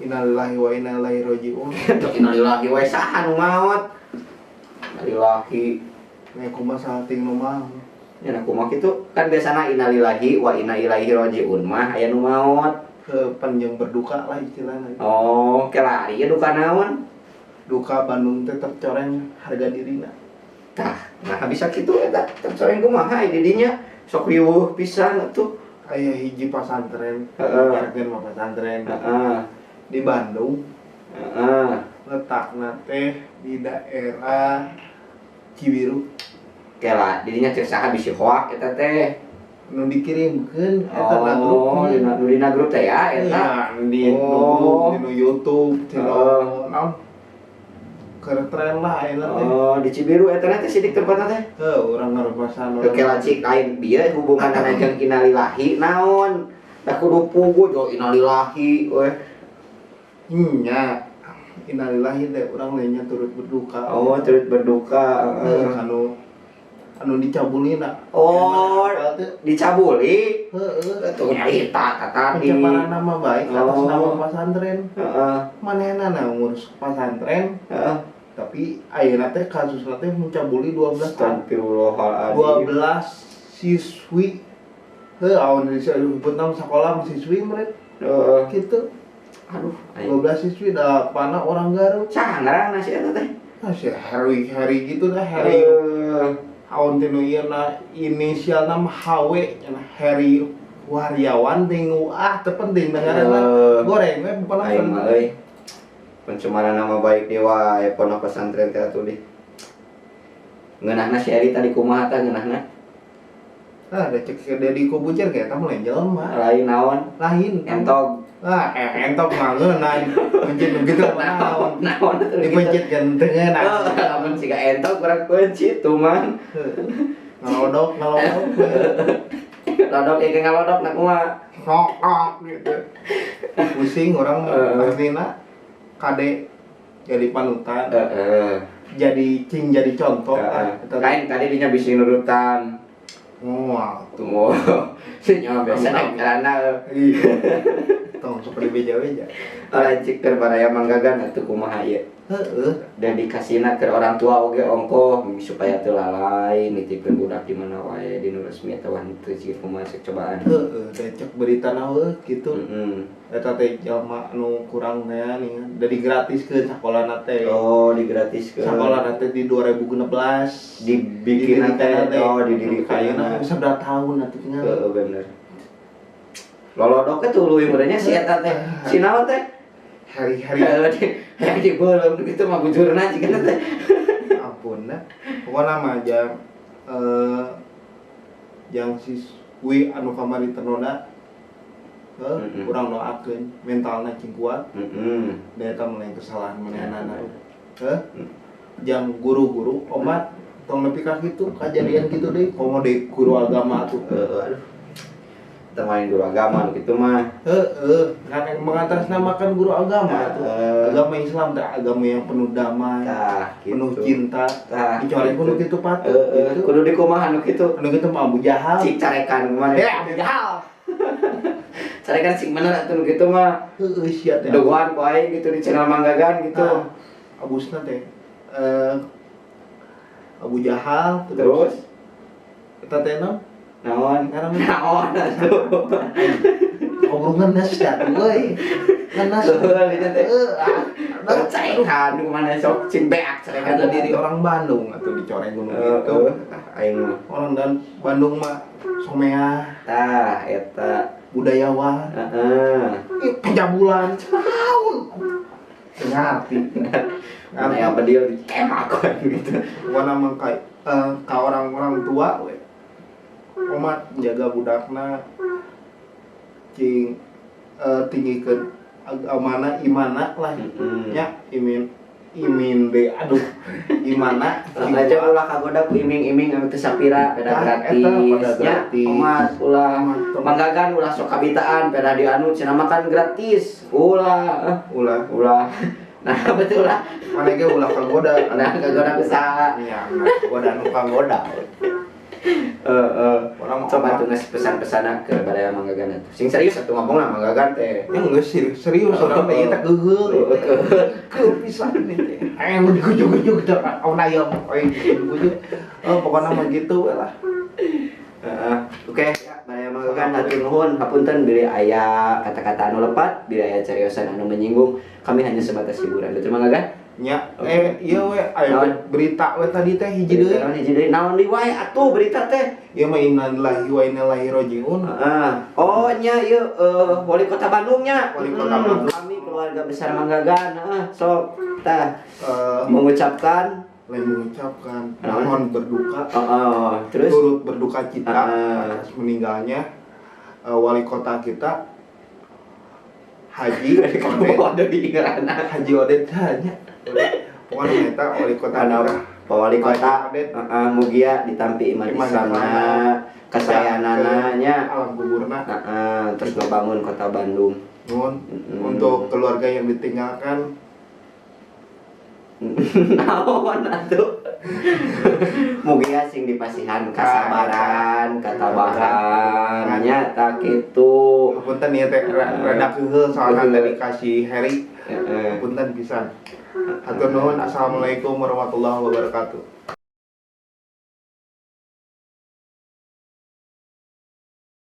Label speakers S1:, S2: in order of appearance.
S1: Innalillahi wa inna ilaihi rajiun.
S2: Innalillahi we, saha nu maot? Innalillahi.
S1: Nya kumaha salting nu maot?
S2: Ya nah, kumaha kitu? Kan biasana innalillahi wa inna ilaihi rajiun mah aya nu maot.
S1: Ke panjang berduka lah istilahnya.
S2: Oh, kelari ya duka naon?
S1: Duka Bandung teh tercoreng harga dirina.
S2: Tah, nah bisa kitu eta tercoreng kumaha di dinya? Sok riweuh pisan atuh.
S1: Aya hiji pasantren,
S2: Heeh.
S1: mah pasantren di Bandung, letakna teh di daerah Cibiru.
S2: Kela, didinya cek saha bisi hoak eta teh?
S1: Nu dikirimkeun eta na grup.
S2: Oh, dina nu dina grup teh ya eta.
S1: Iya, di nu grup, di nu YouTube, di nu naon. Keur tren lah ayeuna teh.
S2: Oh, di Cibiru eta teh sidik tempatna teh.
S1: Heuh, urang ngarepasan.
S2: Ke kela cik lain bieu hubunganna jeung innalillahi naon? Da kudu pugu jo innalillahi we.
S1: Nya. Innalillahi teh urang lainnya turut berduka.
S2: Oh, turut berduka.
S1: Heuh,
S2: Heeh.
S1: anu anu dicabulina.
S2: Oh, dicabuli.
S1: Heeh.
S2: Tuh nyarita tadi.
S1: Pencemaran nama baik atas nama pesantren. Manehna na ngurus pesantren, tapi ayeuna teh kasusna teh mencabuli 12
S2: Astagfirullahaladzim.
S1: 12 siswi. Heuh, awan disebut nama sekolah siswi meureun. Gitu.
S2: Aduh, aing.
S1: 12 siswi dapana orang Garut.
S2: Saha ngaranna si eta teh?
S1: Ah, si Harry Harry gitu dah, Harry. Awan teh nu ieu na inisial nama HW cenah, Harry Waryawan ting ah teu penting da ngaranna. Goreng we pokona.
S2: Aing mah euy. Pencemaran nama baik dewa ya pondok pesantren teh atuh deh. Ngeunahna si Eri tadi kumaha tah ngeunahna?
S1: Ah, da cek Deddy Corbuzier kayak eta mah lain jelema.
S2: Lain naon?
S1: Lain.
S2: Entog.
S1: Ah, entok mah ngeunah. Mencit nu kitu mah naon.
S2: Naon atuh gitu.
S1: Dipencit kan teu ngeunah.
S2: Oh, lamun siga entog kurang pencit tuh man.
S1: Ngalodok, ngalodok.
S2: Lodok ieu ngalodok nak kumaha?
S1: Ngok gitu. Pusing orang artinya kade jadi panutan, jadi cing jadi contoh ah eta teh.
S2: Lain tadi dinya bisi nurutan.
S1: Moal.
S2: Tuh, nya biasa karena
S1: Iya. Tong sok dibeja-beja.
S2: Lain cik keur baraya manggagan atuh kumaha ieu?
S1: Heeh.
S2: Dedikasina ke orang tua oge ongkoh supaya teu lalai nitipkeun budak di mana wae di nu resmi atawa henteu cik kumaha cek cobaan.
S1: Heeh, da cek berita na heuh kitu. Eta teh jalma anu kurang teh nih, da digratiskeun sakolana teh.
S2: Oh, digratiskeun.
S1: Sakolana teh di 2016
S2: Dibikin teh, oh didirikan.
S1: Ayeuna geus sabaraha tahun atuh tinggal.
S2: Heeh, bener. Lolodok teh tuluy meureunnya si eta teh. Si naon teh?
S1: Hari-hari
S2: Heeh, di di beuleum gitu mah bujurna jigana teh.
S1: Ampun dah. Pokoknya mah jang jang siswi anu kamari ternoda urang doakeun mentalna cing kuat. Da eta mah lain kesalahan manehna. Heuh. Jang guru-guru omat tong nepi ka kitu kajadian kitu deui komo deui guru agama tuh.
S2: Heeh, aduh. Teu main guru agama nu kitu mah.
S1: Heeh, kan yang mengatasnamakan guru agama tuh. Agama Islam teh agama yang penuh damai,
S2: Tah, gitu.
S1: Penuh cinta.
S2: Tah,
S1: Dicoreng kudu
S2: gitu.
S1: kitu patut
S2: Heeh,
S1: gitu.
S2: Kudu dikumaha nu kitu?
S1: Anu kitu mah Abu Jahal.
S2: Cik carekan kumaha?
S1: Ya, Abu Jahal.
S2: Carekan sing bener atuh nu kitu mah.
S1: Heeh, sia teh.
S2: Dogoan ku aing gitu di channel Manggagan gitu.
S1: Nah, abusna teh Abu Jahal.
S2: Terus
S1: eta teh naon?
S2: Naon?
S1: Ngaran
S2: Naon atuh?
S1: Ngobrol ngenes dah euy. Ngenes.
S2: Heuh, dinya teh.
S1: Heuh, ah,
S2: Carekan kumaha sok cing beak carekan.
S1: Ada diri orang Bandung atau dicoreng gunung gitu.
S2: Ah, aing mah.
S1: Orang dan Bandung mah somea,
S2: Tah, eta.
S1: Budayawan. Ih, pencabulan. Naon? Teu ngarti.
S2: Mana yang bedil ditembak ku aing gitu.
S1: Pokoknya mah ka orang-orang tua we. Omat jaga budakna cing tinggikeun agamana imana lah. Nya imin imin de aduh imana cing
S2: Aja
S1: kuat.
S2: Ulah kagoda ku iming-iming anu teu sapira peda
S1: Tah,
S2: gratis
S1: eta pada
S2: nya.
S1: gratis.
S2: Omat ulah
S1: Omat, tong.
S2: Manggagan ulah sok kabitaan peda di anu cenah makan gratis ulah eh,
S1: Ulah.
S2: Ulah nah betul lah.
S1: Mana ge ulah kagoda.
S2: Nah, kagoda ku saha?
S1: Nya, kagoda nu kagoda.
S2: Heeh.
S1: Urang mah
S2: Coba
S1: omat.
S2: tuh ngasih pesan-pesan ke baraya Mang Gagan atuh. Sing serius atuh ngomongna Mang Gagan teh.
S1: Ya geus serius, serius urang teh ieu teh keuheul ieu teh. Keuheul pisan ieu teh. Hayang gujug-gujug teh aun ayam, aing gujug-gujug. Oh, pokoknya mah gitu we lah.
S2: Heeh. Oke, ya, baraya Mang Gagan hatur nuhun, hapunten bilih aya kata-kata anu lepat, bilih aya cariosan anu menyinggung. Kami hanya sebatas hiburan. Betul, Mang Gagan?
S1: Nya, eh, iya we, aya
S2: Naon?
S1: Berita we tadi teh hiji deui.
S2: Berita naon hiji deui? Naon deui wae atuh berita teh?
S1: Ieu mah innalillahi wa inna ilaihi rajiun.
S2: Heeh. Oh nya ieu wali kota Bandungnya.
S1: Wali kota Bandung.
S2: Kami keluarga besar Mang Gagan, heeh, sok tah mengucapkan
S1: lain mengucapkan
S2: Naon?
S1: mohon berduka,
S2: oh, terus
S1: turut berduka cita atas meninggalnya wali kota kita, Haji Oded.
S2: Waduh, ngaranna.
S1: Haji Oded hanya pokoknya eta wali kota
S2: Anu,
S1: kita.
S2: Pak Wali Kota,
S1: Haji Oded.
S2: heeh, mugia ditampi iman
S1: Iman
S2: Islamna,
S1: Islamna.
S2: kasayanana nya.
S1: Alam kuburna.
S2: Heeh, terus ngebangun kota Bandung.
S1: Nuhun. Untuk keluarga yang ditinggalkan.
S2: Naon atuh? Mugia sing dipasihan kasabaran, katabahan nya, tah kitu.
S1: Punten ieu teh rada keuheul soalnya tadi kasih Harry. Punten pisan. Hatur nuhun. Assalamualaikum warahmatullahi wabarakatuh.